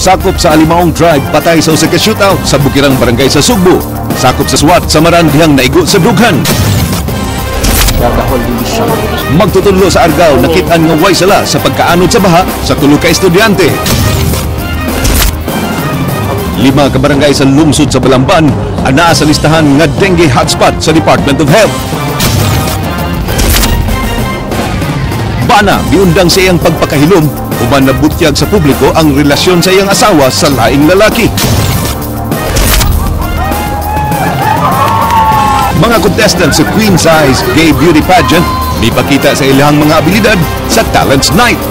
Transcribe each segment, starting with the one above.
Sakop sa Alimaong Tribe patay sa usa ka shootout sa Bukirang Barangay sa Sugbo. Sakop sa SWAT sa Marandihang naigo sa dughan. Magtutudlo sa Argao nakit-an nga way sala sa pagkaanod sa baha sa tulo ka estudyante. 5 ka barangay sa lungsod sa Balamban anaa sa listahan nga dengue hotspot sa Department of Health. Bana miundang sa iyang pagpakahilom uban nabutyag sa publiko ang relasyon sa iyang asawa sa laing lalaki. Mga contestants sa Queen Size Gay Beauty Pageant mipakita sa ilang mga abilidad sa Talents Night.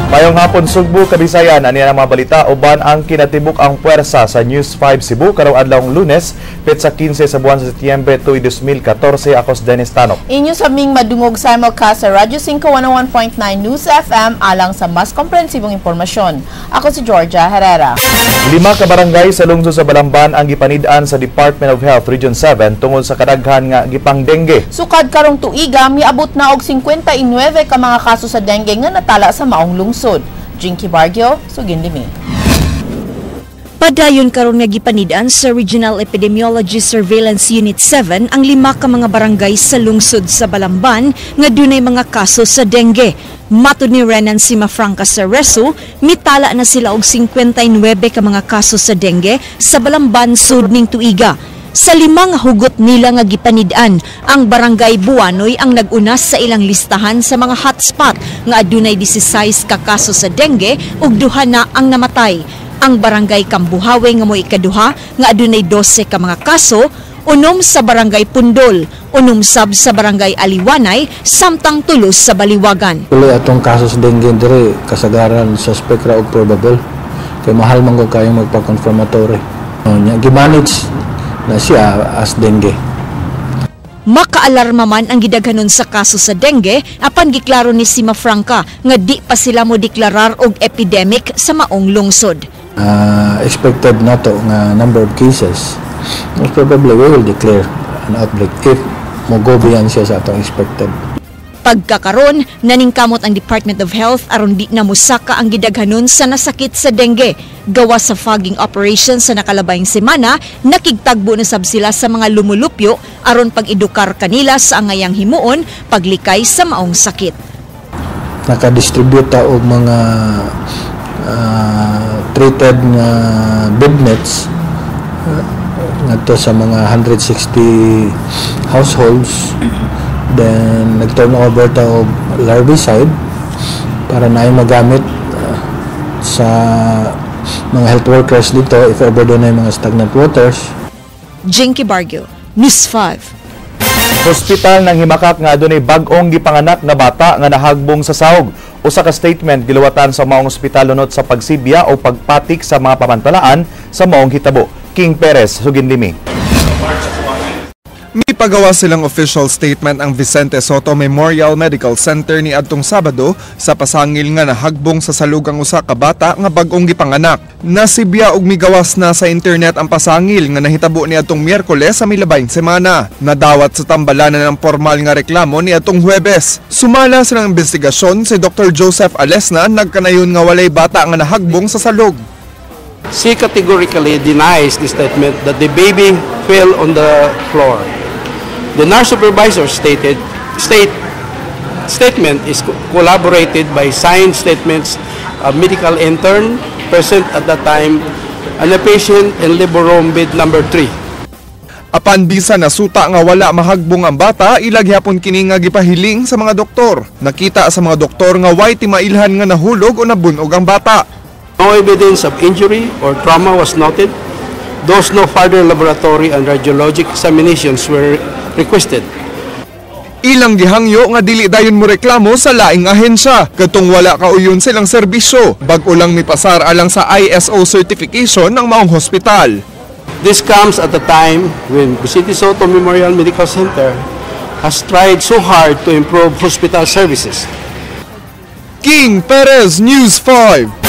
Mayong hapon Sugbo, Kabisayan, ani ang mga balita uban ang kinatibuk ang puwersa sa News 5 Cebu karong adlawng Lunes, petsa 15 sa buwan sa Setyembre tuig 2014. Ako si Dennis Tanok. Inyo sa ming madungog simulcast sa Radyo 5 101.9 News FM alang sa mas komprehensibong impormasyon. Ako si Georgia Herrera. 5 ka barangay sa lungsod sa Balamban ang gipanid-an sa Department of Health Region 7 tungod sa kadaghan nga gipang dengue. Sukad karong tuiga, miabot na og 59 ka mga kaso sa dengue nga natala sa maong lungsod. Jinky Bargio, Sugindimi. Padayon karon nga gipanid-an sa Regional Epidemiology Surveillance Unit 7 ang 5 ka mga barangay sa lungsod sa Balamban nga dunay mga kaso sa dengue. Matud ni Renan Cimafranca Cerezo, mitala na sila og 59 ka mga kaso sa dengue sa Balamban sud ning tuiga. Sa 5 nga hugot nila nga gipanid-an, ang Barangay Buanoy ang nag-unas sa ilang listahan sa mga hotspot nga adunay 16 ka kaso sa dengue ug duha na ang namatay. Ang Barangay Cambuhawe nga mo'y ikaduha nga adunay 12 ka mga kaso, 6 sa Barangay Pundol, 6 sab sa Barangay Aliwanay, samtang 3 sa Baliwagan. Tuloy atong kaso sa dengue diri kasagaran suspect ra og probable. Kay mahal man gud kayong magpa-confirmatory. Nya gimanage na siya as dengue. Makaalarma man ang gidaghanon sa kaso sa dengue, apan giklaro ni Cimafranca nga di pa sila mo deklarar og epidemic sa maong lungsod. Expected nato nga number of cases, most probably we will declare an outbreak if mo-go beyond siya sa atong expected. Pagkakaron, naningkamot ang Department of Health aron di na mosaka ang gidaghanon sa nasakit sa dengue. Gawa sa fogging operation sa nakalabayng semana, nakigtagbo na sab sila sa mga lumulupyo aron pag-edukar kanila sa angayang himuon paglikay sa maong sakit. Nakadistribute ta og mga treated nga bed nets ngadto sa mga 160 households. Then nag-turn over ta og larvicide para naay magamit sa mga health workers dito if ever doon ay mga stagnant waters. Jinky Bargio, News 5. Hospital ng Himakak nga adunay bag-ong gipanganak nga bata nga nahagbong sa sahog. Usa ka statement giluwatan sa maong ospital lunot sa pagsibya o pagpatik sa mga pamantalaan sa maong hitabo. King Perez, Suginlimi. Mipagawa silang official statement ang Vicente Soto Memorial Medical Center ni adtong Sabado sa pasangil nga nahagbong sa salugang usa ka bata nga bag-ong gipanganak. Nasibya og migawas na sa internet ang pasangil nga nahitabo ni adtong Miyerkules sa milabayng semana. Nadawat sa tambalanan ang formal nga reklamo ni adtong Huwebes. Sumala sa investigasyon si Dr. Joseph Alesna nagkanayon nga walay bata nga nahagbong sa salog. She categorically denies the statement that the baby fell on the floor. The nurse supervisor statement is corroborated by signed statements of medical intern present at that time and a patient in labor room bed number 3. Apan bisa nasuta nga wala mahagbong ang bata, ilagyapon kini nga gipahiling sa mga doktor. Nakita sa mga doktor nga way timailhan nga nahulog o nabunog ang bata. No evidence of injury or trauma was noted. Thus, no further laboratory and radiologic examinations were requested. Ilang gihangyo nga dili dayon mo reklamo sa laing ahensya kadtong wala kauyon silang serbisyo. Bag-o lang mipasar alang sa ISO certification ng maong hospital. This comes at a time when Vicente Soto Memorial Medical Center has tried so hard to improve hospital services. King Perez, News 5.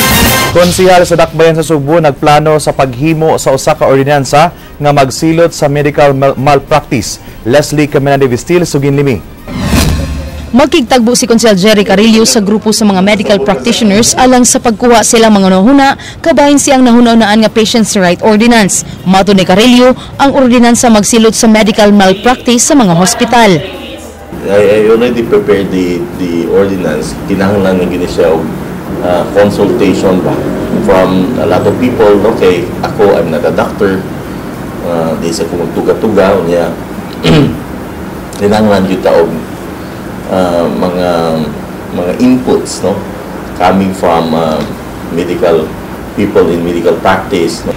Konsihal sa Dakbayan sa Sugbo nagplano sa paghimo sa usa ka ordinansa nga magsilot sa medical malpractice. Leslie Caminade Vistil, Suginlimi. Magkigtagbo si Konsehal Jerry Carillo sa grupo sa mga medical practitioners alang sa pagkuha silang mga nahuna kabahin siyang nahuna-unaan nga Patients' Right Ordinance. Matod ni Carillo, ang ordinansa magsilot sa medical malpractice sa mga hospital. I already prepared the ordinance. Kinahanglan na gini siya og consultation ba from a lot of people. Okay, ako, I'm not a doctor. Di sa ko magtuga-tuga unya. Kinahanglan gyud ta og mga inputs, no, coming from medical people in medical practice, no?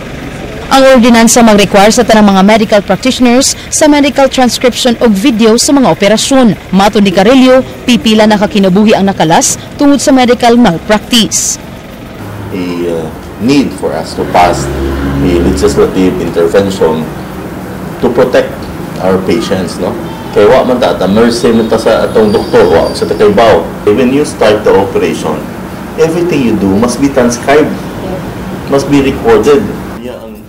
Ang ordinansa mag-require sa tanang mga medical practitioners sa medical transcription og video sa mga operasyon. Matod ni Carillo, pipila na kakinabuhi ang nakalas tungod sa medical malpractice. A need for us to pass a legislative intervention to protect our patients, no? Kay wa man ta, ta mercy man ta sa atong doktor, wa sa ta kaybaw. When you start the operation, everything you do must be transcribed, must be recorded.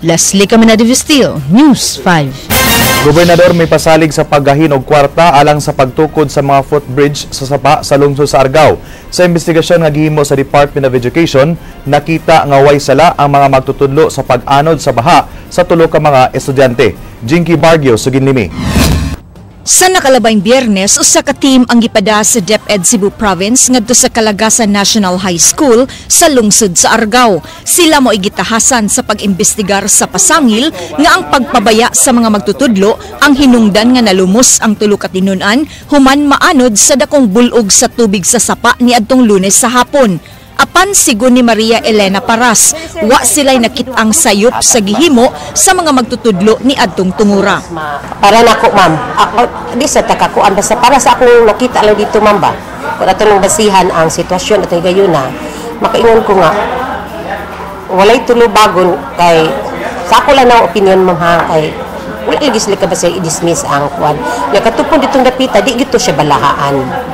Leslie Caminada Vestil, News 5. Gobernador mipasalig sa paggahin og kwarta alang sa pagtukod sa mga footbridge sa sapa sa lungsod sa Argao. Sa investigasyon nga gihimo sa Department of Education, nakita nga way sala ang mga magtutudlo sa pag-anod sa baha sa tulo ka mga estudyante. Jinky Bargio, sugin limi. Sa nakalabayng Biyernes, usa ka team ang gipada sa DepEd Cebu Province ngadto sa Kalagasan National High School sa lungsod sa Argao. Sila mo gitahasan sa pag-imbestigar sa pasangil nga ang pagpabaya sa mga magtutudlo ang hinungdan nga nalumos ang tulo ka tinun-an human maanod sa dakong bulog sa tubig sa sapa niadtong Lunes sa hapon. Apan sigon ni Maria Elena Paras, wa sila'y nakit-ang sayop sa gihimo sa mga magtutudlo ni adtong tungura. Para nako, ma'am, ako di sa takakuan, basta para sa akong nakita lang dito, ma'am, ba. Kung ato nang basihan ang sitwasyon at gayuna, makaingon ko nga walay tulubagon kay sa ako lang ang opinion, ma'am, ha, kay wala lagi sila ka basta i-dismiss ang kuan. Ya katupon ditong dapita di gito siya balahaan.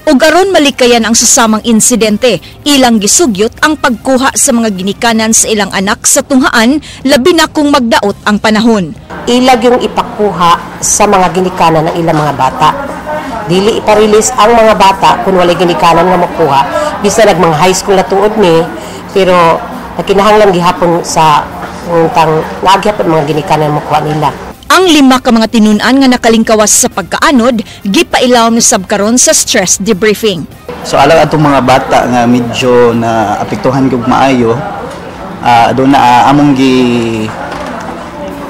Ug aron malikayan ang susamang insidente, ilang gisugyot ang pagkuha sa mga ginikanan sa ilang anak sa tunghaan, labi na kung magdaot ang panahon. Ilag yung ipakuha sa mga ginikanan ng ilang mga bata. Dili ipa-release ang mga bata kung walay ginikanan nga makuha. Bisan nag mga high school na tuod ni, pero nakinahanglan gihapon sa untang nagyapon mga ginikanan makuha nila. Ang lima ka mga tinun-an nga nakalingkawas sa pagkaanod, gipailawom ni sab karon sa stress debriefing. So alang atong mga bata nga medyo na apektuhan gyud maayo, doon na among gi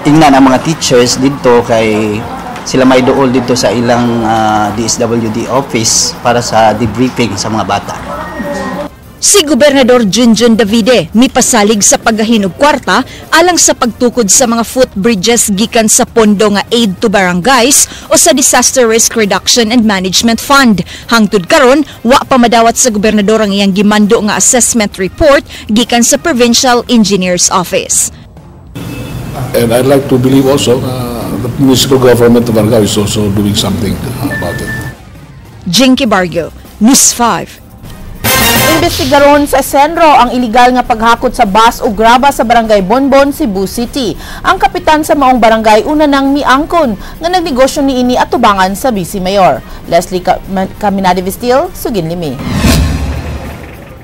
ingnan ang mga teachers didto kay sila may duol didto sa ilang DSWD office para sa debriefing sa mga bata. Si Gobernador Junjun Davide mipasalig sa paggahin og kwarta alang sa pagtukod sa mga footbridges gikan sa pondo nga Aid to Barangays o sa Disaster Risk Reduction and Management Fund. Hangtod karon, wa pa madawat sa gobernador ang iyang gimando nga assessment report gikan sa Provincial Engineers Office. And I'd like to believe also the municipal government of Argao is also doing something about it. Jinky Bargo, News 5. Imbestigaron sa CENRO ang iligal nga paghakot sa bus o graba sa Barangay Bonbon, Cebu City. Ang kapitan sa maong barangay una nang miangkon nga nagnegosyo niini atubangan sa Vice Mayor. Leslie Caminade Vestil, sugin limi.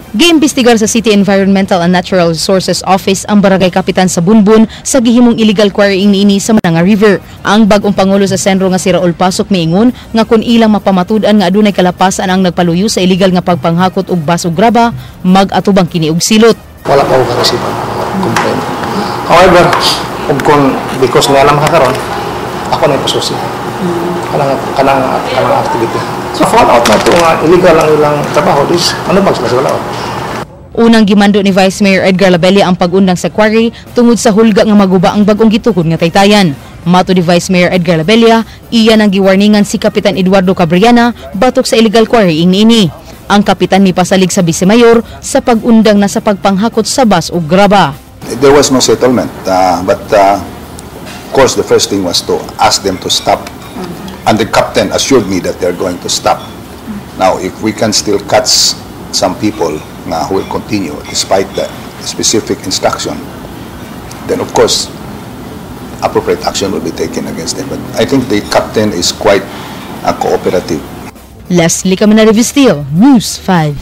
Giimbestigar sa City Environmental and Natural Resources Office ang barangay kapitan sa Bunbun sa gihimong illegal quarrying niini sa Mananga River. Ang bag-ong pangulo sa CENRO nga si Raul Pasok miingon nga kun ilang mapamatud-an nga adunay kalapasan ang nagpaluyo sa illegal nga pagpanghakot og bus ug graba, mag-atubang kini og silot. Wala pa ko ka-receive complaint. However, ug kung because nga alam ka karon, ako na ipasusi. Kanang activity. So found out na ito nga illegal ang ilang trabaho, this ano ba sila sa wala? Unang gimando ni Vice Mayor Edgar Labella ang pag-undang sa quarry tungod sa hulga nga maguba ang bag-ong gitukod nga taytayan. Matod ni Vice Mayor Edgar Labella, iya nang giwarningan si Kapitan Eduardo Cabriana batok sa illegal quarrying niini. Ang kapitan mipasalig sa Vice Mayor sa pag-undang na sa pagpanghakot sa bus ug graba. There was no settlement, but of course the first thing was to ask them to stop. And the captain assured me that they're going to stop. Now, if we can still catch some people who will continue despite the specific instruction, then of course, appropriate action will be taken against them. But I think the captain is quite cooperative. Leslie Caminada Vistil, News 5.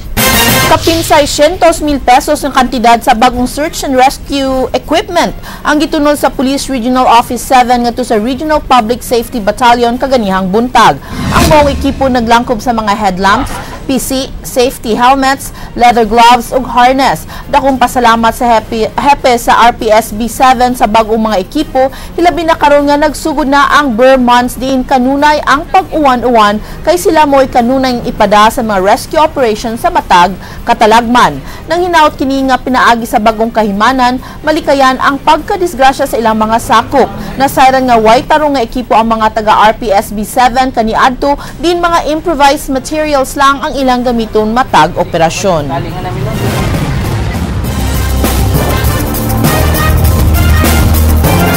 Kapin 600,000 pesos ang kantidad sa bagong search and rescue equipment ang gitunol sa Police Regional Office 7 ngadto sa Regional Public Safety Battalion kaganihang buntag. Ang buong ekipo naglangkob sa mga headlamps, PC, safety helmets, leather gloves ug harness. Dakong pasalamat sa hepe sa RPSB 7 sa bagong mga ekipo, hilabi na karon nga nagsugod na ang Burr months diin kanunay ang pag-uwan-uwan kay sila mo'y kanunay ipada sa mga rescue operations sa matag katalagman. Nang hinaut kini nga pinaagi sa bagong kahimanan, malikayan ang pagkadisgrasya sa ilang mga sakop. Nasayran nga way tarong nga ekipo ang mga taga RPSB 7 kaniadto din mga improvised materials lang ang ilang gamiton matag operasyon.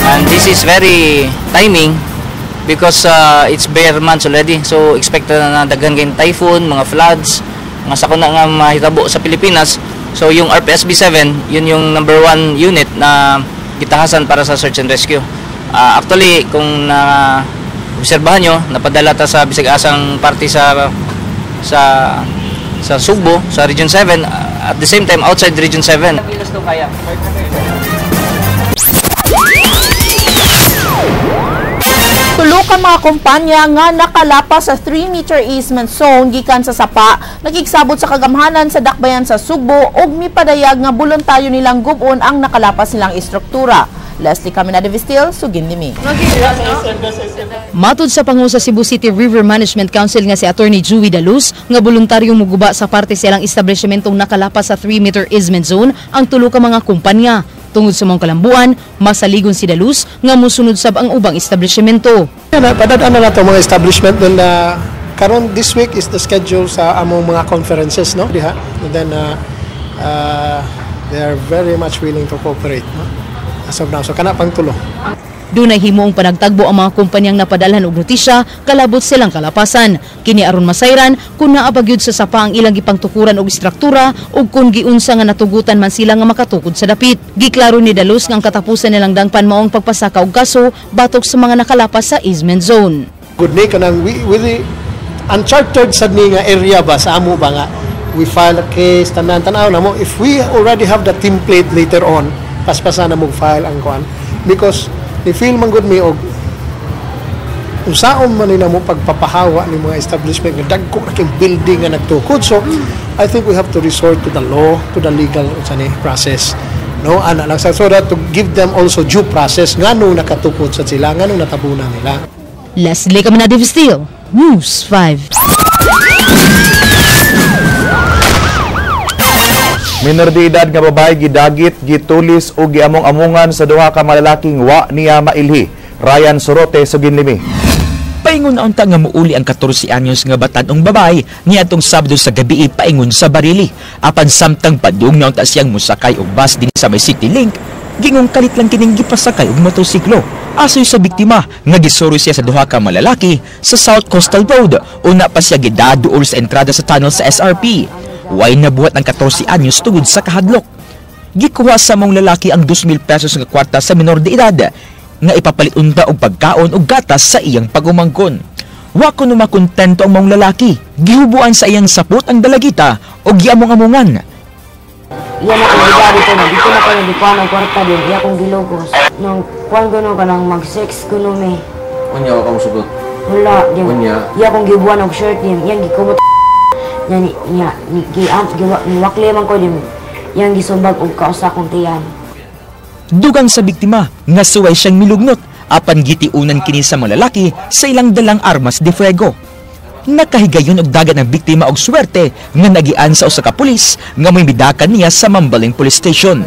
And this is very timing because it's bare months already. So expected na daghan kayong typhoon, mga floods, mga sakuna nga mahitabo sa Pilipinas. So yung RPSB 7, yun yung number 1 unit na gitahasan para sa search and rescue. Actually, kung na-obserbahan nyo, napadala ta sa bisag asang party sa Sugbo, sa Region 7, at the same time outside Region 7. Tulo ka mga kumpanya nga nakalapas sa 3-meter easement zone gikan sa sapa, nakigsabot sa kagamhanan sa dakbayan sa Sugbo ug mipadayag nga voluntaryo nilang gubon ang nakalapas nilang istruktura. Leslie Caminada Vistil, Sugin Limi. Matud sa pangu sa Cebu City River Management Council nga si Attorney Dewey Daluz nga voluntaryong muguba sa parte sa ilang establishmentong nakalapas sa 3-meter easement zone ang tulo ka mga kumpanya. Tungod sa mga kalambuan, masaligon si Daluz nga musunod sab ang ubang establishmento. Padadaan na nato mga establishment dun na karon this week is the schedule sa among mga conferences, no? Diha. And then they are very much willing to cooperate, no? As of now, so kana pang tulo. Dunay himuong panagtagbo ang mga kumpanyang napadalhan og notisya kalabot silang kalapasan. Kini aron masayran kung naa ba gyud sa sapa ang ilang gipangtukuran og istruktura ug kung giunsa nga natugutan man sila nga makatukod sa dapit. Giklaro ni Daluz nga ang katapusan nilang dangpan mao ang pagpasaka og kaso batok sa mga nakalapas sa easement zone. Good ni kanang with the uncharted sad ni nga area ba sa amo ba nga we file a case tanan tan-aw na mo if we already have the template later on paspasan na mo file ang kuan because ni feel man gud mi og unsaon man nila mo pagpapahawa ni mga establishment nga dagko ra kay building nga nagtukod. So I think we have to resort to the law, to the legal unsani process, no, ana lang so that to give them also due process ngano nakatukod sa sila, ngano natabunan nila. Leslie Caminada Vistil, News 5. Minor de edad nga babae gidagit, gitulis o giamong-amongan sa duha ka malalaking wa niya mailhi. Ryan Sorote, Suginlimi. Paingon na unta nga muuli ang 14 anyos nga batan-ong babae niadtong Sabado sa gabi paingon sa Barili. Apan samtang padung na unta siyang musakay og bus dinhi sa may City Link, gingong kalit lang kining gipasakay og motorsiklo. Asoy sa biktima nga gisuro siya sa duha ka malalaki sa South Coastal Road. Una pa siya gidaduol sa entrada sa tunnel sa SRP. Way nabuhat ang 14 anyos tungod sa kahadlok. Gikuha sa mong lalaki ang 2,000 pesos nga kwarta sa minor de edad nga ipapalit unta og pagkaon og gatas sa iyang pagumangkon. Wa kuno makontento ang mong lalaki. Gihubuan sa iyang sapot ang dalagita og giamong-amongan. Iya na akong gidari ko, dito na kayo gikuha ng kwarta din, iya akong gilogos. Nung kuwan ko nung mag-sex ko nung eh. Unya wa ka mosugot? Wala. Unya? Iya akong gibuan og shirt niya, iyang gikumot. Nya, niwakli man ko din, iyang gisubag og kausa akong tiyan. Dugang sa biktima, nga suway siyang milugnot, apan gitiunan kini sa mga lalaki sa ilang dalang armas de fuego. Nakahigayon og dagat ng biktima og suwerte nga nagian sa usa ka pulis nga may midakan niya sa Mambaling Police Station.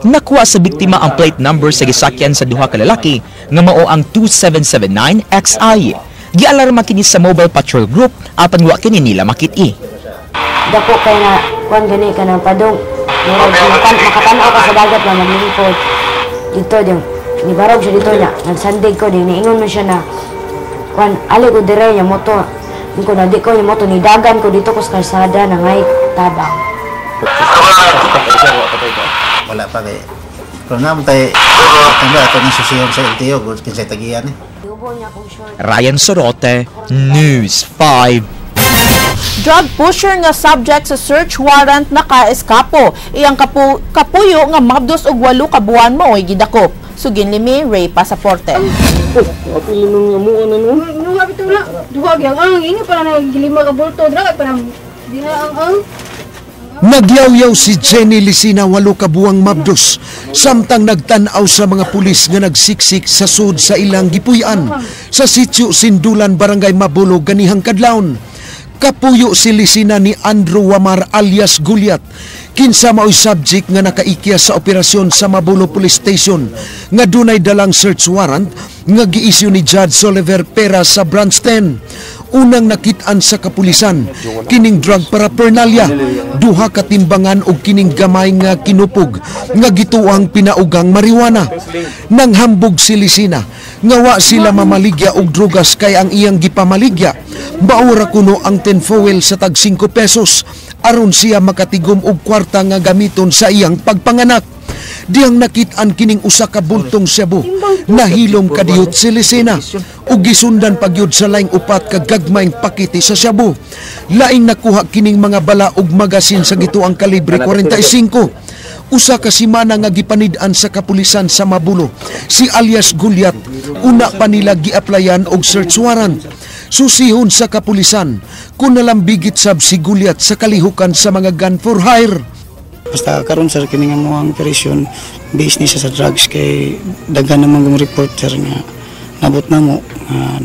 Nakuha sa biktima ang plate number sa gisakyan sa duha ka lalaki nga mao ang 2779 XI. Gialarma kini sa Mobile Patrol Group apan wa kini nila makit-i. Dako kay na kuan gani ka nang padung murag makatan-aw ka sa dagat na maglingkod. Dito din nibarog siya dito niya, nagsandig ko din niingon man siya na kuan ali ko dire niya moto. Ko na di ko yung moto ni dagan ko dito ko sa kalsada na ngay tabang. Wala pa kay. Pero naman tayo tanda ato ng susiyon sa LTO kinsay tagian eh. Ryan Sorote, News 5. Drug pusher nga subject sa search warrant naka-eskapo. Iyang kapuyo nga mabdos og 8 ka buwan maoy gidakop. Sugin limi Ray Pasaporte. Nagyaw-yaw si Jenny Licina 8 ka buwang mabdos samtang nagtan-aw sa mga pulis nga nagsiksik sa sud sa ilang gipuy-an sa sitio Sindulan, Barangay Mabolo, ganihang kadlawon. Kapuyo si Licina ni Andrew Wamar alias Gulyat, kinsa maoy subject nga nakaikya sa operasyon sa Mabolo Police Station nga dunay dalang search warrant nga giisyu ni Judge Oliver Pera sa Branch 10. Unang nakit-an sa kapulisan kining drug paraphernalia, duha ka timbangan og kining gamay nga kinupog nga gituang pinaugang marijuana. Nanghambog si Licina nga wa sila mamaligya og drugas kay ang iyang gipamaligya maura kuno ang tinfoil sa tag 5 pesos aron siya makatigom og kwarta nga gamiton sa iyang pagpanganak. Diyang nakit-an kining usa ka bultong shabu, nahilom kadiyot si Licina ug gisundan pagyud sa laing upat ka gagmayng pakete sa shabu. Laing nakuha kining mga bala og magasin sa gituang kalibre 45. Usa ka semana nga gipanid-an sa kapulisan sa Mabulo si alias Gulyat, una pa nila giaplayan og search warrant. Susihon sa kapulisan kung nalambigit sab si Gulyat sa kalihukan sa mga gun for hire. Basta karon sir, kini nga mo ang operation based ni siya sa drugs kay daghan naman kong report sir nga nabot na mo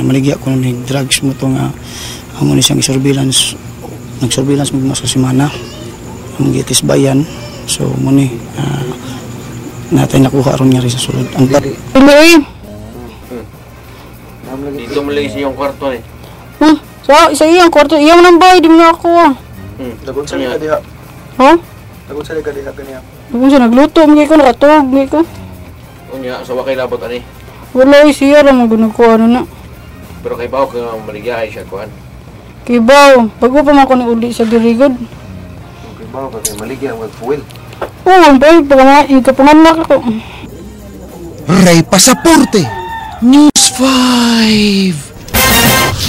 namaligya ko ni drugs mo to nga amo ni siyang surveillance, nag-surveillance mo sa semana among gitis bayan, so mo ni natay nakuha ron nga rin sa sulod ang dito mo lang sa iyong kwarto eh. Sa iyang kwarto, iyang nang bay, di mo na ako ah. Lagon sa ka diha. Ha? Lagon sa ka diha kaniya. Lagon sa nagluto, mga ko nakatog, mga ko. Unya, so wa kay labot ani. Wala ay siya ra man ko ano na. Pero kay bawo ka maligyahay siya kuan. Kay bawo, bago pa man ko ni uli sa dirigod. Kay bawo ka kay maligya mag fuel. Oo, ang bay pa nga ikapanganak ako. Ray Pasaporte, News 5.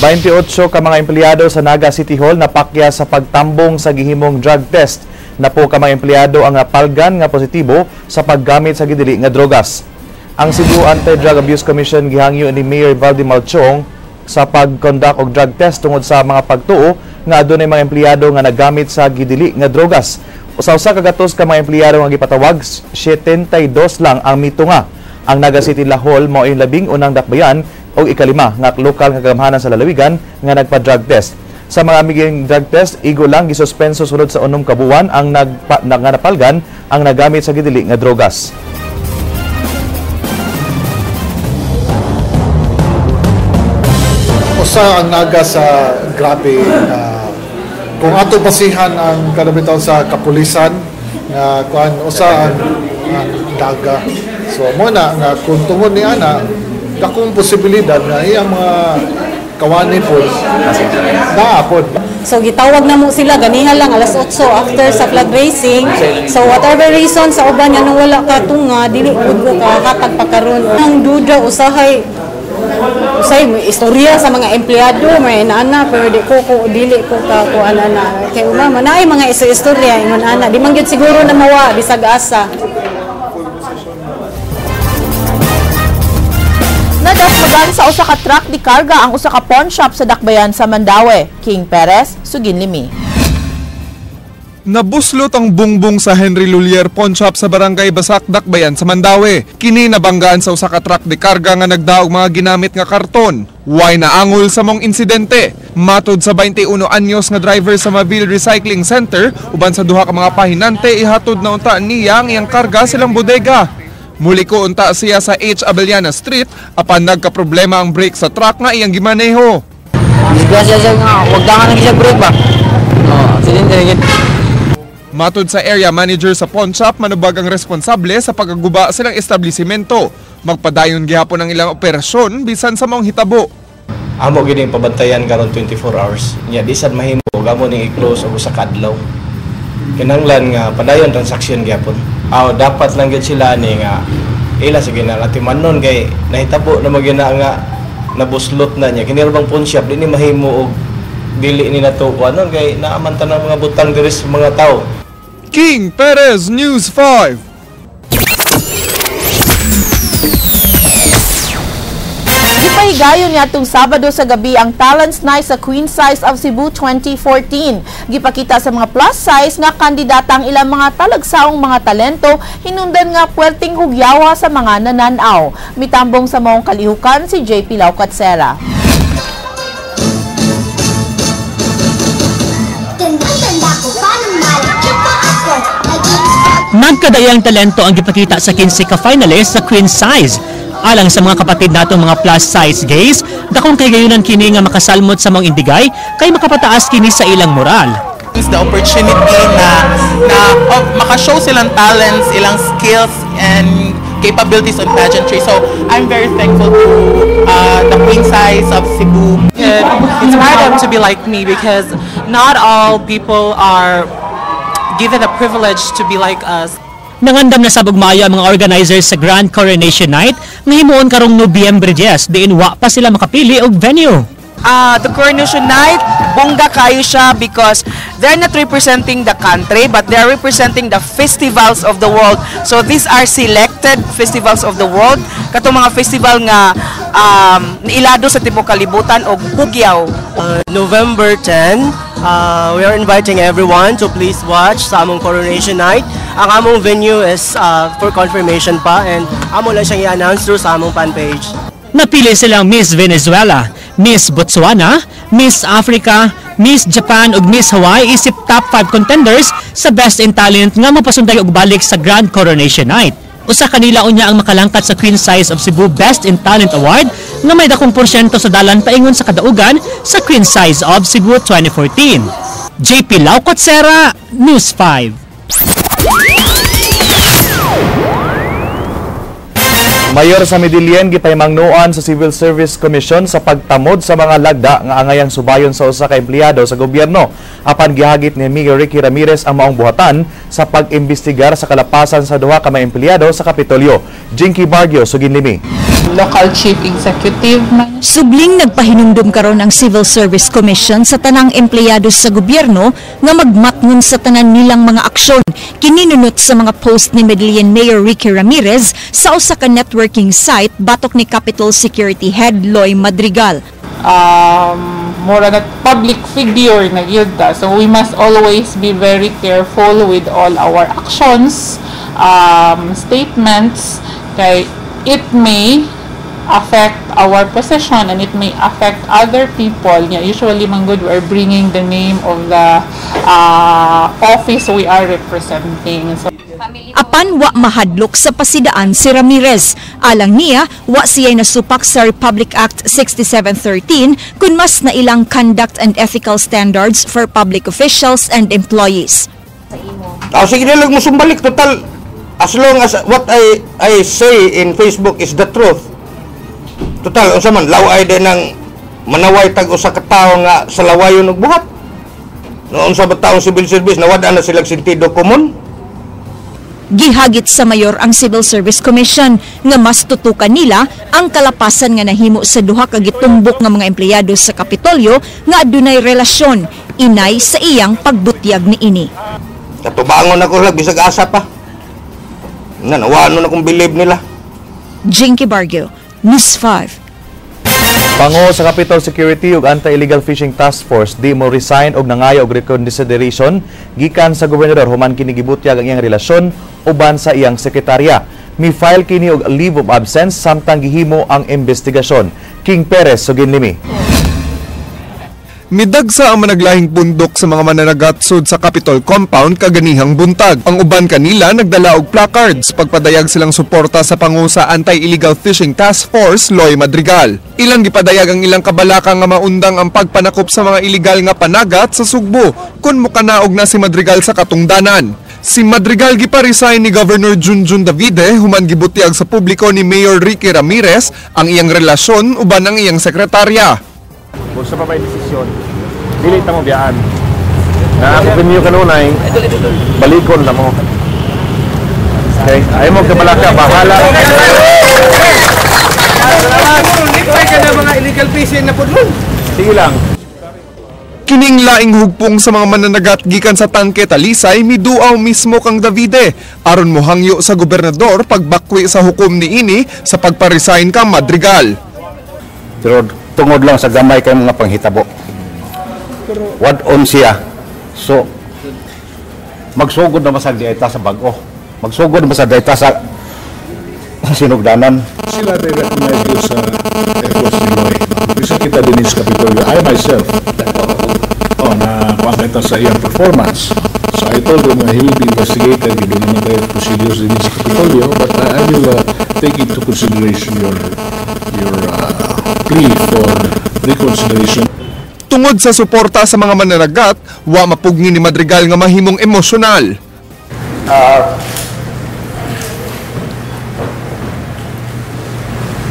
28 ka mga empleyado sa Naga City Hall napakya sa pagtambong sa gihimong drug test. Napo ka mga empleyado ang palgan nga positibo sa paggamit sa gidili nga drogas. Ang Cebu Anti-Drug Abuse Commission gihangyo ni Mayor Valdemar Chong sa pag-conduct og drug test tungod sa mga pagtuo nga adunay mga empleyado nga nagamit sa gidili nga drogas. Usa-usa kagatos ka mga empleyado nga gipatawag, 72 lang ang mitunga. Ang Naga City Hall mao ang labing unang dakbayan o ikalima nga lokal nga kagamhanan sa lalawigan nga nagpa-drug test. Sa mga amiging drug test, igo lang gisuspenso sulod sa 6 ka buwan ang napalgan ang nagamit sa gidili nga drogas. Usa ang Naga sa grabe kung ato basihan ang kanabitaw sa kapulisan nga kuan usa ang Naga. So mo na nga kung tungod ni ana dakong posibilidad na iyang mga kawani po naapod. So gitawag na mo sila ganiha lang alas 8 after sa flag raising. So whatever reason sa uban nga nung wala ka tunga dili pud ko kahatag pa karon. Ang duda usahay usay may istorya sa mga empleyado may inaana pero di ko dili ko ka kuan ana kay uma naay mga istorya ingon ana di man gyud siguro na mawa bisag asa. Nadasmagan sa usa ka truck di karga ang usa ka pawn shop sa Dakbayan sa Mandaue. King Perez, Suginlimi. Nabuslot ang bungbong sa Henry Lulier Pawn Shop sa Barangay Basak, Dakbayan sa Mandaue. Kini nabanggaan sa usa ka truck de karga nga nagdaog mga ginamit nga karton. Way naangol sa mong insidente. Matod sa 21 anyos nga driver sa Mavil Recycling Center, uban sa duha ka mga pahinante ihatod na unta niya ang iyang karga silang bodega. Muli ko unta siya sa H. Abellana Street apan nagkaproblema ang brake sa truck nga iyang gimaneho. Disgrasya siya nga, wag ka nga siya brake ba? Oh, aksidente na. Matod sa area manager sa pawn shop, manubag ang responsable sa pagkaguba silang establishmento. Magpadayon gihapon ang ilang operasyon bisan sa maong hitabo. Amo gid ang pabantayan karon 24 hours. Nya di sad mahimo amo ning i-close og usa ka adlaw. Kinahanglan nga padayon transaction gihapon. Aw dapat lang gyud sila ani nga ila sige na latimanon kay nahitabo na magyud na nga nabuslot na niya. Kini bang pawn shop di ni mahimo og Dili ni nato kuanon kay naaman tanang mga butang diri sa mga tao. King Perez, News 5. Gipahigayon niadtong Sabado sa gabi ang Talents Night sa Queen Size of Cebu 2014. Gipakita sa mga plus size nga kandidata ang ilang mga talagsaong mga talento, hinundan nga puwerteng hugyawa sa mga nananaw. Mitambong sa maong kalihukan si JP Laucatsera. Nagkadayang talento ang gipakita sa 15 ka finalist sa Queen Size. Alang sa mga kapatid natong mga plus size gays, dakong kahigayunan kini nga makasalmot sa mga indigay kay makapataas kini sa ilang moral. It's the opportunity na makashow silang talents, ilang skills and capabilities on pageantry. So I'm very thankful to the Queen Size of Cebu. It inspired them to be like me because not all people are given the privilege to be like us. Nangandam na sabog maayo ang mga organizers sa Grand Coronation Night nga himuon karong Nobyembre 10, diin wa pa sila makapili og venue. The Coronation Night, bongga kayo siya because they're not representing the country but they're representing the festivals of the world. So these are selected festivals of the world. Katong mga festival nga niilado sa tibuok kalibutan og hugyaw. November 10, we are inviting everyone to please watch sa among Coronation Night. Ang among venue is for confirmation pa and amo lang siyang i-announce through sa among fan page. Napili silang Miss Venezuela, Miss Botswana, Miss Africa, Miss Japan ug Miss Hawaii isip top 5 contenders sa Best in Talent nga mopasunday og balik sa Grand Coronation Night. Usa kanila unya ang makalangkat sa Queen Size of Cebu Best in Talent Award nga may dakong porsyento sa dalan paingon sa kadaugan sa Queen Size of Cebu 2014. JP Laucotsera, News 5. Mayor sa Medellin gipahimangnoan sa Civil Service Commission sa pagtamod sa mga lagda nga angayang subayon sa usa ka empleyado sa gobyerno. Apan gihagit ni Mayor Ricky Ramirez ang maong buhatan sa pag-imbestigar sa kalapasan sa duha ka mga empleyado sa Kapitolyo. Jinky Barrio, Suginlimi. Local Chief Executive. Subling nagpahinumdum karon ang Civil Service Commission sa tanang empleyado sa gobyerno nga magmatngon sa tanan nilang mga aksyon. Kininunot sa mga post ni Medellin Mayor Ricky Ramirez sa usa ka networking site batok ni Capitol Security Head Loy Madrigal. More na public figure na gyud ta. So we must always be very careful with all our actions, statements, kay it may affect our position and it may affect other people. Yeah, usually, man gud, we are bringing the name of the office we are representing. So, apan wa mahadlok sa pasidaan si Ramirez. Alang niya, wa siya'y nasupak sa Republic Act 6713 kun mas na ilang conduct and ethical standards for public officials and employees. Sige na lang musumbalik. Total, as long as what I say in Facebook is the truth. Total, unsa man, laway din ng manaway tag usa ka tawo nga sa lawayon og buhat. Noon sa taong civil service, nawad-an na silang sentido komon. Gihagit sa mayor ang Civil Service Commission nga mas tutukan nila ang kalapasan nga nahimo sa duha ka gitumbok nga mga empleyado sa Kapitolyo nga adunay relasyon inay sa iyang pagbutyag niini. Katubangon ako lang bisag asa pa. Nanawano na kong bilib nila. Jinky Barrio, News 5. Pango sa Capitol Security ug Anti-Illegal Fishing Task Force di mo resign og nangayo og reconsideration gikan sa gobernador human kini gibutyag ang iyang relasyon uban sa iyang sekretarya. Mi-file kini og leave of absence samtang gihimo ang investigasyon. King Perez, Suginlimi. Midagsa ang managlahing pundok sa mga mananagatsod sa Capitol Compound kaganihang buntag. Ang uban kanila nagdala og placards pagpadayag silang suporta sa pangu sa Anti-Illegal Fishing Task Force Loy Madrigal. Ilang gipadayag ang ilang kabalaka nga maundang ang pagpanakop sa mga iligal nga panagat sa Sugbo kun mukanaog na si Madrigal sa katungdanan. Si Madrigal gipa-resign ni Governor Junjun Davide human gibutyag sa publiko ni Mayor Ricky Ramirez ang iyang relasyon uban ang iyang sekretarya. Kung sa pa may desisyon, dili ta mo biyaan. Na ako venue kanunay, balikon na mo. Okay? Ayaw mo kabalaka, bahala. Lipay ka na mga illegal fishing na pudlon. Sige lang. Kining laing hugpong sa mga mananagat gikan sa Tangke Talisay miduaw mismo kang Davide aron mohangyo sa gobernador pagbakwi sa hukom niini sa pagpa-resign kang Madrigal. Pero tungod lang sa gamay kay mga panghitabo. Wad-on siya. So magsugod na masag dieta sa bag-o. Magsugod na masag dieta sa sinugdanan. Sila they recognize you sa efforts ni Loy. Bisa kita din sa Kapitolyo. I myself, na kuha sa iyang performance. So I told him he will be investigated. Hindi naman tayo procedures din sa Kapitolyo, but I will take into consideration your plea for reconsideration. Tungod sa suporta sa mga mananagat, wa mapugni ni Madrigal nga mahimong emosyonal.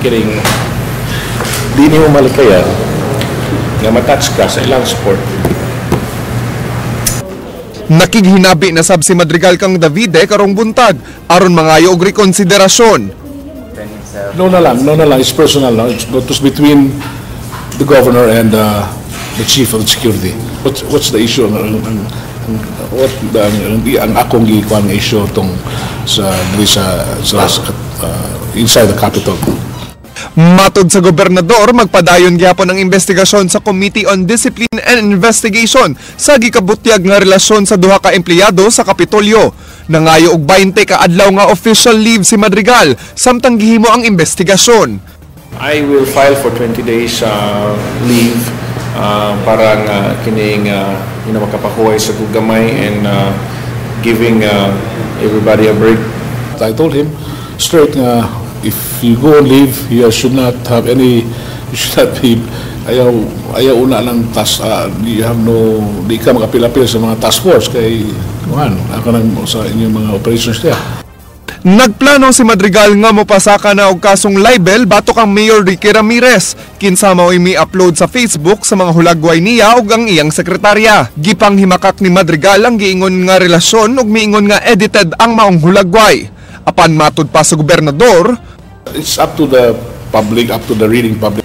Kiring di nimo malikayan nga matouch ka sa ilang support. Nakighinabi na sab si Madrigal kang Davide karong buntag aron mangayo og rekonsiderasyon. No na lang, it's personal, no? It was between the governor and the chief of security. What's the issue? Ang akong gikuan nga issue tong sa inside the Capitol. Matod sa gobernador, magpadayon gyapon ang investigasyon sa Committee on Discipline and Investigation sa gikabutyag nga relasyon sa duha ka empleyado sa Kapitolyo. Nangayo og 20 ka adlaw nga official leave si Madrigal samtang gihimo ang investigasyon. I will file for 20 days leave para nga kining makapahuway sa gamay and giving everybody a break. I told him straight nga if you go and leave, you should not have any, you should not be, ayaw una ng task, you have no, di ka makapil-apil sa mga task force kay, kuhan, ako nang sa inyong mga operations niya. Nagplano si Madrigal nga mopasaka na og kasong libel batok ang Mayor Ricky Ramirez. Kinsa mao'y mi-upload sa Facebook sa mga hulagway niya ug ang iyang sekretarya. Gipanghimakak ni Madrigal ang giingon nga relasyon ug miingon nga edited ang maong hulagway. Apan matud pa sa gobernador, it's up to the public, up to the reading public.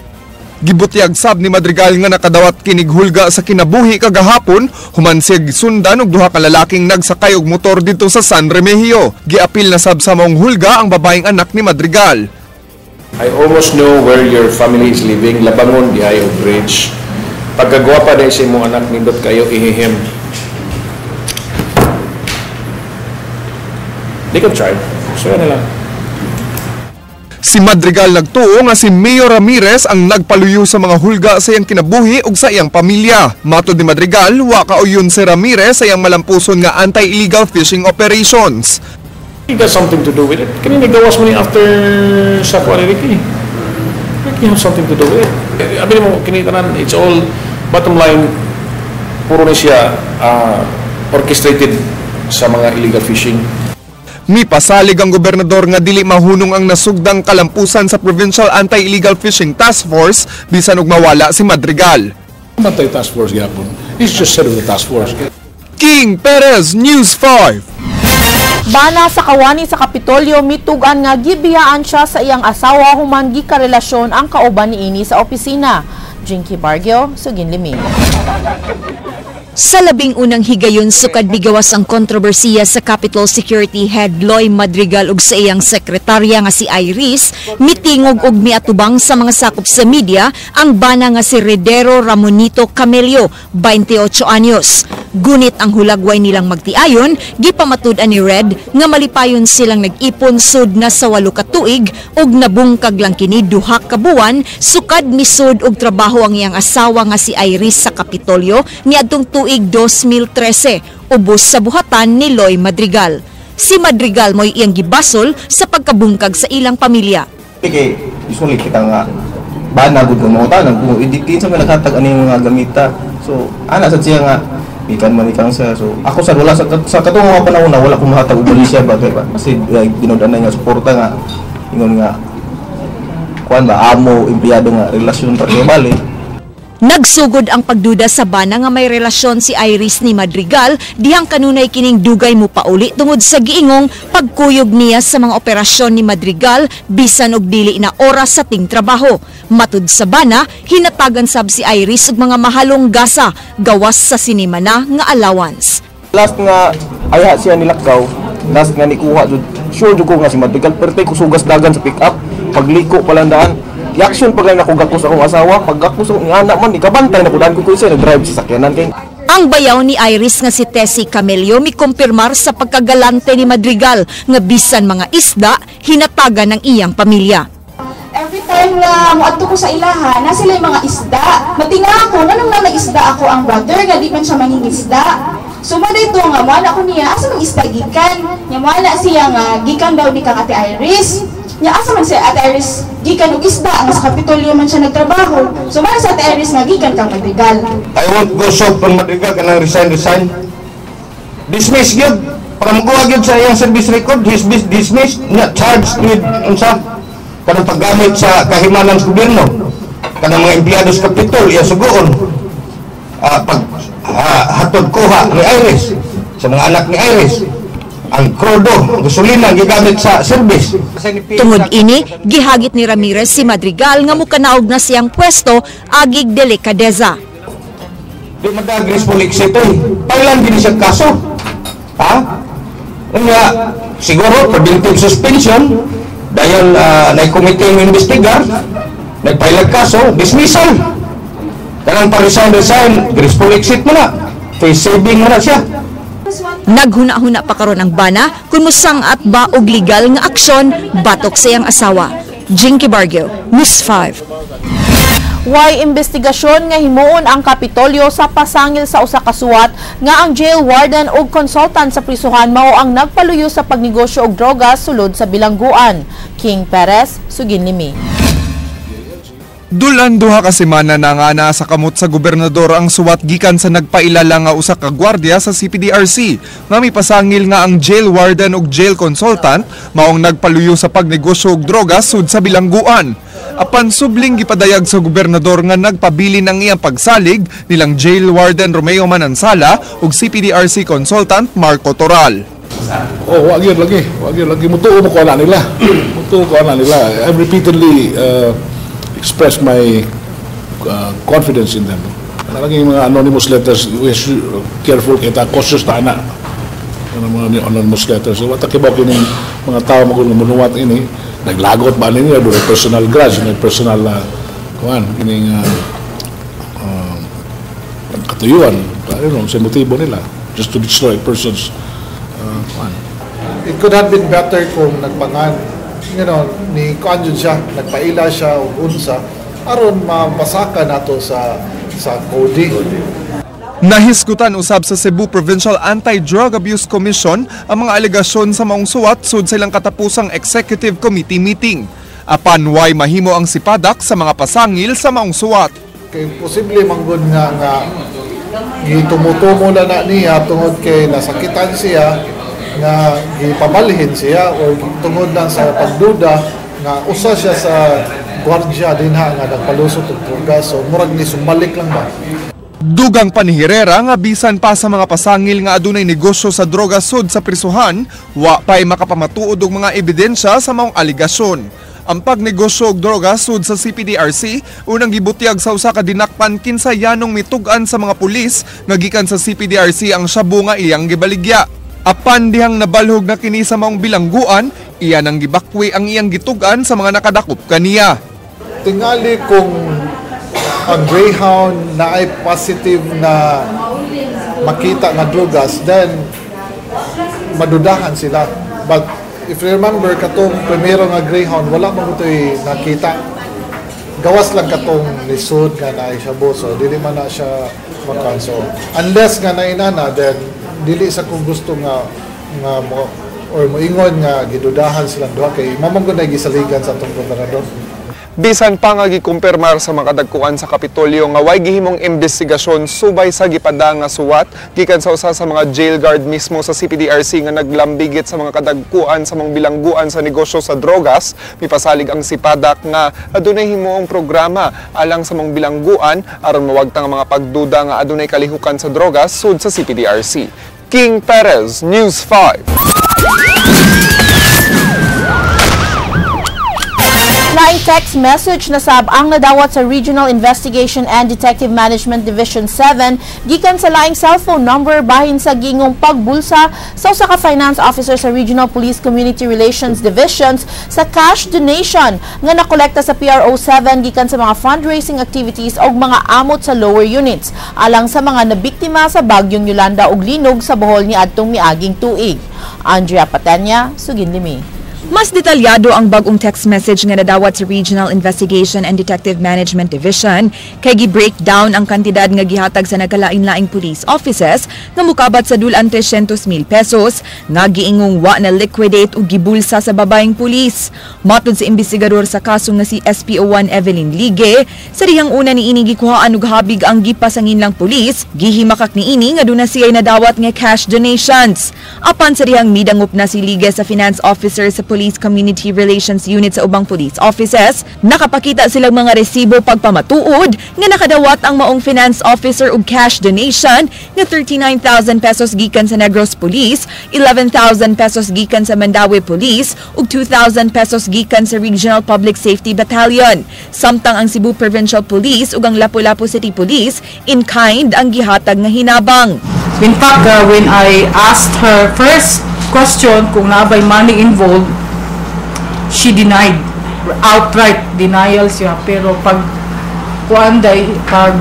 Gibutyag sab ni Madrigal nga nakadawat kinig hulga sa kinabuhi kagahapon human siya gisundan og duha ka lalaking nagsakay og motor didto sa San Remigio. Giapil na sab sa maong hulga ang babaeng anak ni Madrigal. I almost know where your family is living, Labangon dihay og bridge. Pagkagwapa dahil sa imong anak nindot kayo ihihim. They can try. So yan na lang. Si Madrigal nagtuo nga si Mayor Ramirez ang nagpaluyo sa mga hulga sa iyang kinabuhi ug sa iyang pamilya. Matod ni Madrigal, wa kauyon si Ramirez sa iyang malampuson nga anti-illegal fishing operations. He got something to do with it. Kanina gawas mo ni after sa kuha ni Ricky. Ricky have something to do with it. Abi mo, kinitanan, it's all, bottom line, puro na siya orchestrated sa mga illegal fishing. Mipasalig ang gobernador nga dili mahunong ang nasugdang kalampusan sa Provincial Anti-Illegal Fishing Task Force bisan og mawala si Madrigal. Antay Task Force gyapon. He's just head of the task force. King Perez, News 5. Bana sa kawani sa Kapitolyo, mitugan nga gibiyaan siya sa iyang asawa human gikarelasyon ang kauban niini sa opisina. Jinky Bargio, Sugin Limi. Sa 11 higayon sukad migawas ang kontrobersiya sa Capitol Security Head Loy Madrigal ug sa iyang sekretarya nga si Iris, mitingog og miatubang sa mga sakop sa media ang bana nga si Redero Ramonito Camelio, 28 anyos. Gunit ang hulagway nilang magtiayon, gipamatud-an ni Red nga malipayon silang nag-ipon sud na sa 8 ka tuig ug nabungkag lang kini 2 ka buwan sukad misud og trabaho ang iyang asawa nga si Iris sa Kapitolyo niadtong tuig 2013, ubos sa buhatan ni Loy Madrigal. Si Madrigal mo'y iyang gibasol sa pagkabungkag sa ilang pamilya. Kay usually kita nga bana gud nga mga tanan kung hindi kinsa man naghatag ani mga gamita. So ana sad siya nga gikan man ikang siya. So ako sad wala sa katong mga panahon na wala ko mahatag og siya ba kay ba kasi ginud-anay nga suporta nga ingon nga kuan ba amo empleyado nga relasyon ra kay bali. Nagsugod ang pagduda sa bana nga may relasyon si Iris ni Madrigal dihang kanunay kining dugay mo pauli tungod sa giingong pagkuyog niya sa mga operasyon ni Madrigal bisan og dili na oras sa tingtrabaho. Matud sa bana, hinatagan sab si Iris og mga mahalong gasa gawas sa sinimana nga allowance. Last nga ayha siya nilakaw, last nga nikuha jud, sure jud ko nga si Madrigal pertay kusugas dagan sa pick up, pagliko palandaan. I-action pag lang ako gakos akong asawa, pag gakos akong anak man, ikabantay na ko daan ko ko isa, nag-drive sa sakyanan kay. Ang bayaw ni Iris nga si Tessie Camelio mikumpirmar sa pagkagalante ni Madrigal nga bisan mga isda, hinatagan ng iyang pamilya. Every time nga moadto ko sa ilaha, na sila yung mga isda. Matinga ako, nganong na isda ako ang brother, nga di man siya mangingisda. So mo dito nga, moana ko niya, asa mang isda gikan? Nya moana siya nga, gikan daw ni kang Ate Iris. Nya asa man siya Ate Iris gikan og isda nga sa Kapitolyo man siya nagtrabaho. So man sa Ate Iris nga gikan kang Madrigal. I won't go soft on Madrigal kanang resign resign. Dismiss gyud para moguwa gyud sa iyang service record, he's dismissed, not charged with unsa kanang paggamit sa kahimanan sa gobyerno. Kanang mga empleyado sa Kapitol iya sugoon. Pag hatod kuha ni Iris sa mga anak ni Iris. Ang krudo, gasolina gigamit sa service. Tungod ini, gihagit ni Ramirez si Madrigal nga mukanaog na siyang pwesto agig delikadeza. Di madagris po exit eh. Pailan din siya kaso. Ha? Nga, siguro preventive suspension, dahil na-committee ng investigar, nagpailag kaso, dismissal. Kanang pa-resign, resign, graceful exit mo na. Face saving mo na siya. Naghuna-huna pa karon ang bana kung musang-at ba og legal nga aksyon batok sa iyang asawa. Jinky Bargo, News 5. Way investigasyon nga himuon ang Kapitolyo sa pasangil sa usa ka suwat nga ang jail warden ug consultant sa prisuhan mao ang nagpaluyo sa pagnegosyo og droga sulod sa bilangguan. King Perez, sugin nimi. Dulan duha ka semana na nga naa sa kamot sa gobernador ang suwat gikan sa nagpailala nga usa ka gwardiya sa CPDRC nga mipasangil nga ang jail warden ug jail consultant maong nagpaluyo sa pagnegosyo og droga sud sa bilangguan. Apan subling gipadayag sa gobernador nga nagpabilin ang iyang pagsalig nilang jail warden Romeo Manansala ug CPDRC consultant Marco Toral. Oh, wag yun lagi, wag yun lagi. Mutuo mo ko na nila. Mutuo ko na nila. I've repeatedly expressed my confidence in them. Lagi yung mga anonymous letters, we should careful kita, cautious ta na. Ang mga anonymous letters. So, what kibaw kining mga tao magulumunuwat ini, naglagot ba ninyo, doon personal grudge, may personal kuan, kining katuyuan, I don't know, sa motibo nila, just to destroy persons. Kuan. It could have been better kung nagpangan, you know, ni kuan jud siya, nagpaila siya og unsa aron mapasaka nato sa coding. Nahisgutan usab sa Cebu Provincial Anti-Drug Abuse Commission ang mga alegasyon sa maong suwat sud sa ilang katapusang Executive Committee meeting. Apan way mahimo ang sipadak sa mga pasangil sa maong suwat. Kay posible manggod nga nga gitumutumo na na niya tungod kay nasakitan siya nga gipabalhin siya or tungod lang sa pagduda nga usa siya sa gwardiya dinha nga nagpalusot og droga, so murag ni sumalik lang ba. Dugang pa ni Herrera nga bisan pa sa mga pasangil nga adunay negosyo sa droga sud sa prisuhan, wa pa'y makapamatuod og mga ebidensya sa maong aligasyon. Ang pagnegosyo og droga sud sa CPDRC unang gibutyag sa usa ka dinakpan kinsa yanong mitug-an sa mga pulis nga gikan sa CPDRC ang shabu nga iyang gibaligya. Apan dihang nabalhog na kini sa maong bilangguan, iya nang gibakwi ang iyang gitug-an sa mga nakadakop kaniya. Tingali kung ang Greyhound na ay positive na makita nga drugas, then madudahan sila. But if you remember, katong primero nga Greyhound, wala man ito'y nakita. Gawas lang katong lisod nga na siya boso, dili man na siya makanso. Unless nga nainana, then dili sa kung gusto nga nga mo or moingon nga gidudahan silang duha kay mamang na gisaligan sa atong gobernador. Bisan pa nga gikumpirmar sa mga kadagkuan sa Kapitolyo nga way gihimong investigasyon subay sa gipada nga suwat gikan sa usa sa mga jail guard mismo sa CPDRC nga naglambigit sa mga kadagkuan sa mga bilangguan sa negosyo sa drogas, mipasalig ang Sipadak nga adunay himuong programa alang sa mga bilangguan aron mawagtang ang mga pagduda nga adunay kalihukan sa drogas sud sa CPDRC. King Perez, News 5. Laing text message na sab ang nadawat sa Regional Investigation and Detective Management Division 7 gikan sa laing cellphone number bahin sa gingong pagbulsa sa usa ka finance officer sa Regional Police Community Relations Divisions sa cash donation nga nakolekta sa PRO 7 gikan sa mga fundraising activities og mga amot sa lower units alang sa mga nabiktima sa bagyong Yolanda ug linog sa Bohol niadtong miaging tuig. Andrea Patenya, Suginlimi. Mas detalyado ang bagong text message nga nadawat sa Regional Investigation and Detective Management Division kay gi-breakdown ang kantidad nga gihatag sa nagkalain-laing police offices nga mukabat sa dulan 300,000 pesos nga giingong wa na liquidate ug gibulsa sa babaeng pulis. Matod sa investigador sa kaso nga si SPO1 Evelyn Ligue, sa dihang una niini gikuhaan og habig ang gipasanginlang pulis, gihimakak niini nga duna siya'y nadawat nga cash donations. Apan sa dihang midangop na si Ligue sa finance officer sa Police Community Relations Unit sa ubang police offices, nakapakita silang mga resibo pagpamatuod nga nakadawat ang maong finance officer og cash donation nga 39,000 pesos gikan sa Negros Police, 11,000 pesos gikan sa Mandaue Police ug 2,000 pesos gikan sa Regional Public Safety Battalion. Samtang ang Cebu Provincial Police ug ang Lapu-Lapu City Police in kind ang gihatag nga hinabang. In fact, when I asked her first question kung naa bay money involved, she denied, outright denial siya. Pero pag kuan day, pag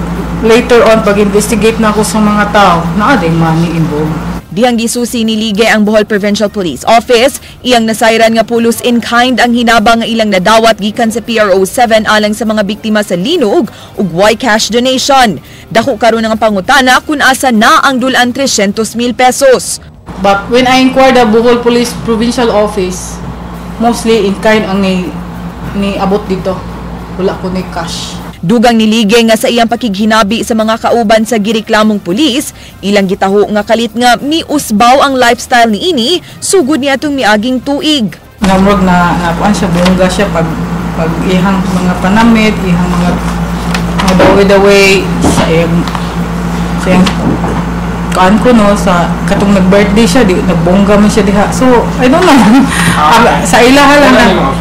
later on pag investigate na ako sa mga tao, naa day money involved. Dihang gisusi ni Ligue ang Bohol Provincial Police Office, iyang nasayran nga pulos in kind ang hinabang nga ilang nadawat gikan sa PRO 7 alang sa mga biktima sa linog ug way cash donation. Dako karon ang pangutana kung asa na ang dulan 300,000 pesos. But when I inquired the Bohol Police Provincial Office, mostly in kind ang ni abot dito. Wala ko ni cash. Dugang nilige nga sa iyang pakighinabi sa mga kauban sa gireklamong pulis, ilang gitaho nga kalit nga miusbaw ang lifestyle niini sugod niya itong miaging tuig. Namrog na nakuan siya, bongga siya pag ihang mga panamit, ihang mga dawe-dawe sa iyang kuan ko no, sa katong nag-birthday siya, di nagbongga man siya diha. So, I don't know. Sa ilaha lang na.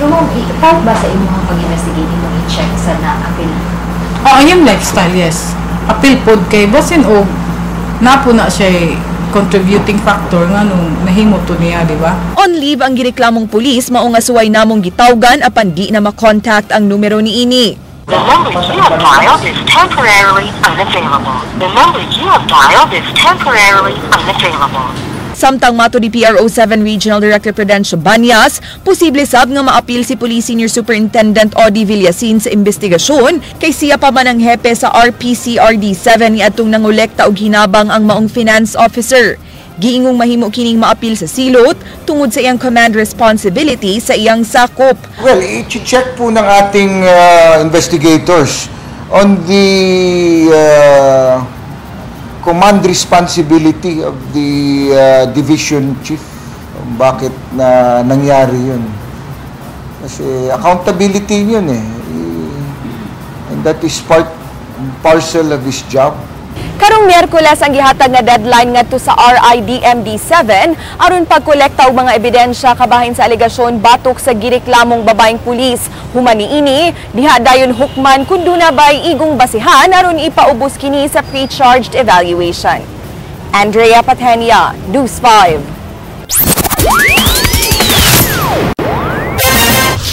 Pero ma'am, part ba sa imong pag-investigate mo i-check sa na-appeal? Oh, ayun lifestyle, yes. Appeal pod kay basin og napo na siya contributing factor nga nung nahimo to niya, di ba? On leave ang gireklamong pulis, mao nga suway namong gitawgan apan di na makontact ang numero niini. The number you have dialed is temporarily unavailable. The number you have dialed is temporarily unavailable. Samtang mato ni PRO7 Regional Director Prudencio Banyas, posible sab nga maapil si Police Senior Superintendent Odi Villasin sa investigasyon kay siya pa man ang hepe sa RPCRD7 ni atong nangolekta og hinabang ang maong finance officer. Giingong mahimo kining maapil sa silot tungod sa iyang command responsibility sa iyang sakop. Well, i-check po ng ating investigators on the command responsibility of the division chief. Bakit na nangyari yun? Kasi accountability yun eh. And that is part parcel of his job. Karong Miyerkules ang gihatag nga deadline ngadto sa RIDMD7 aron pagkolekta og mga ebidensya kabahin sa alegasyon batok sa gireklamong babaeng pulis. Human niini, diha dayon hukman kun duna bay igong basihan aron ipaubos kini sa pre-charged evaluation. Andrea Patenia, News 5.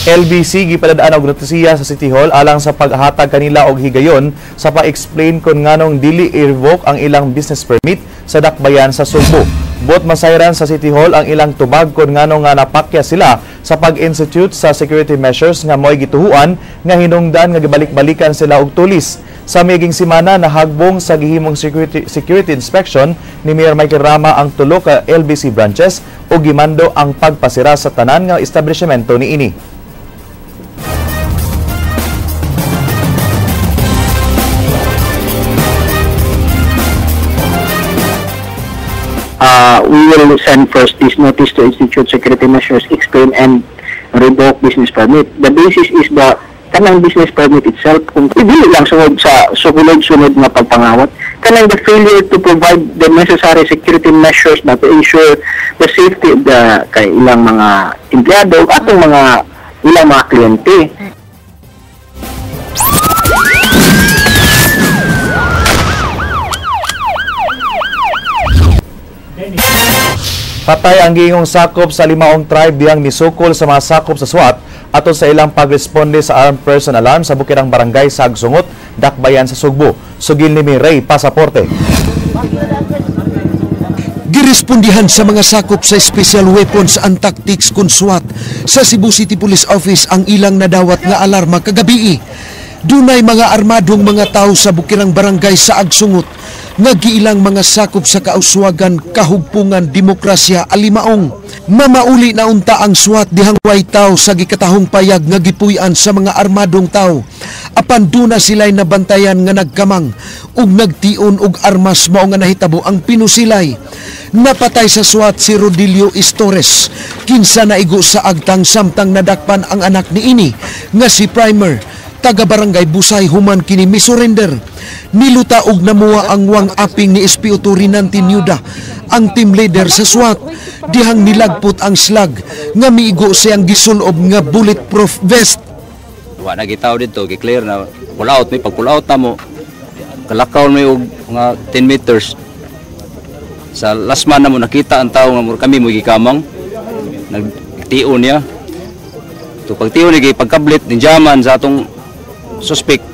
LBC gipaladaan og notisiya sa City Hall alang sa paghatag kanila og higayon sa pa-explain kon nganong dili i-revoke ang ilang business permit sa dakbayan sa Sugbo. Buot masayran sa City Hall ang ilang tubag kon nganong nga napakya sila sa pag-institute sa security measures nga mo'y gituhuan nga hinungdan nga gibalik-balikan sila og tulis. Sa miaging semana nahagbong sa gihimong security inspection ni Mayor Michael Rama ang tulo ka LBC branches ug gimando ang pagpasira sa tanan nga establishmento niini. We will send first this notice to institute security measures, explain and revoke business permit. The basis is the kanang business permit itself. Kung dili lang sungod sa sunod-sunod nga pagpangawat, kanang the failure to provide the necessary security measures na to ensure the safety of the kay ilang mga empleyado atong mga ilang mga kliyente. Patay ang giingong sakop sa limaong tribe diyang misukol sa mga sakop sa SWAT ato sa ilang pagresponde sa armed person alarm sa Bukirang Barangay sa Agsungot, Dakbayan sa Sugbo. Sugil ni Ray Pasaporte. Girespondihan sa mga sakop sa Special Weapons and Tactics kun SWAT sa Cebu City Police Office ang ilang nadawat nga alarma kagabii. Dunay mga armadong mga tao sa Bukirang Barangay sa Agsungot nga giilang mga sakop sa kauswagan, kahugpungan, demokrasya, alimaong. Mamauli na unta ang SWAT dihang way tao sa gikatahong payag nga gipuy-an sa mga armadong tao. Apan duna sila'y nabantayan nga nagkamang ug nagtion og armas mao nga nahitabo ang pinusilay. Napatay sa SWAT si Rodilio Istores, kinsa naigo sa agtang samtang nadakpan ang anak niini nga si Primer, taga Barangay Busay human kini misurrender. Niluta og namuha ang wang aping ni SPO2 Rinanti Nuda, ang team leader sa SWAT, dihang nilagpot ang slag nga miigo siyang gisulob nga bulletproof vest. Wa na gitaw dito, gi-clear na pull out mi, pag pull out na mo kalakaw mi og mga 10 meters. Sa last man na mo nakita ang tao nga kami mo gikamang nagtion niya. To pagtion ni pagkablit ninjaman sa atong suspect,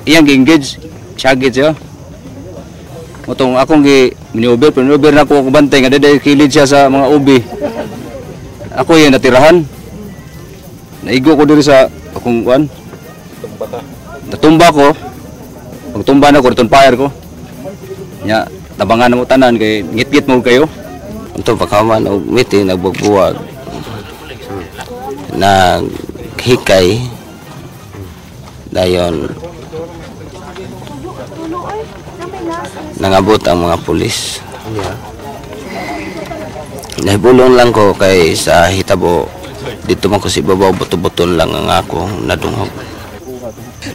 iyang gi-engage, siyagit siya. Motong akong gi mini-over, mini-over na ako bantay nga daday kilid siya sa mga ubi. Ako yung natirahan. Naigo ko diri sa akong kuan. Natumba ko. Pagtumba na ko, return fire ko. Nya, tabangan na mo tanan kay ngit-ngit mo kayo. Unto pagkaman og meeting nagbubuwag. Naghikay. Dayon nangabot ang mga pulis. Nahibulon lang ko kay sa hitabo dito man ko si babaw, buto-buton lang ang ako nadunghog.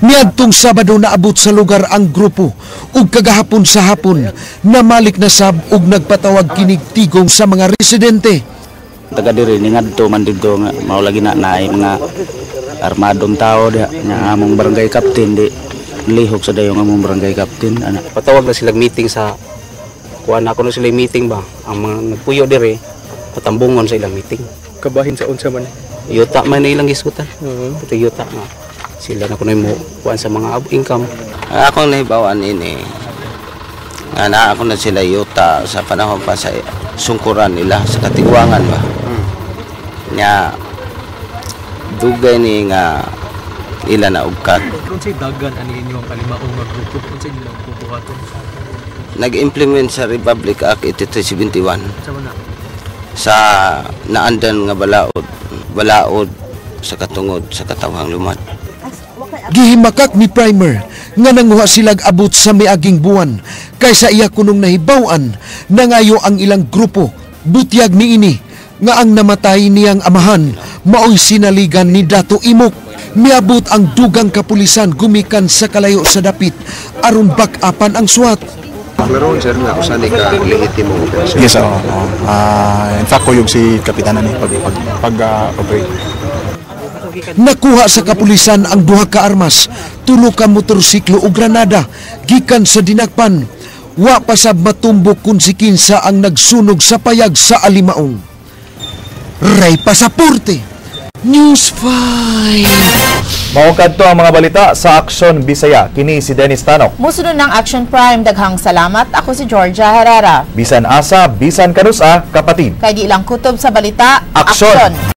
Niadtong Sabado naabot sa lugar ang grupo ug kagahapon sa hapon namalik na sab ug nagpatawag kinig tigong sa mga residente. Taga diri ni ngadto man didto nga mao lagi na naay mga armadong tao diha nga among barangay captain di lihok sa dayong among barangay captain ana. Patawag na sila meeting sa kuan ako na sila meeting ba ang mga nagpuyo diri patambungon sa ilang meeting. Kabahin sa unsa man? Yuta man na ilang gisgutan. Ito yuta nga sila na kunoy mo kuan sa mga income. Ako nahibawan ini nga naa ako na sila yuta sa panahon pa sa sungkuran nila sa katigwangan ba. Nya dugay ni nga ila na ugkat. Unsay dagan ani inyo ang kalimaong nga grupo? Unsay inyong bubuhaton? Nag-implement sa Republic Act 8371. Sa naandan nga balaod, balaod sa katungod sa katawhang lumad. Gihimakak ni Primer nga nanguha silag abot sa miaging buwan kaysa iya kunong nahibaw-an nangayo ang ilang grupo. Butyag niini nga ang namatay niyang amahan maoy sinaligan ni Dato Imok. Miabot ang dugang kapulisan gumikan sa kalayo sa dapit aron bak-apan ang SWAT. Klaroon sir nga usa ni ka lehitimo operasyon. Yes, oo. In fact kuyog si kapitanan ni pag operate. Nakuha sa kapulisan ang duha ka armas, tulo ka motorsiklo ug granada gikan sa dinakpan. Wa pa sab matumbok kun si kinsa ang nagsunog sa payag sa Alimaong. Ray Pasaporte, News 5. Mao kadto ang mga balita sa Aksyon Bisaya. Kini si Dennis Tanok. Musunod ng Action Prime, daghang salamat. Ako si Georgia Herrera. Bisan asa, bisan kanusa, kapatid. Kay di ilang kutob sa balita, Aksyon! Aksyon.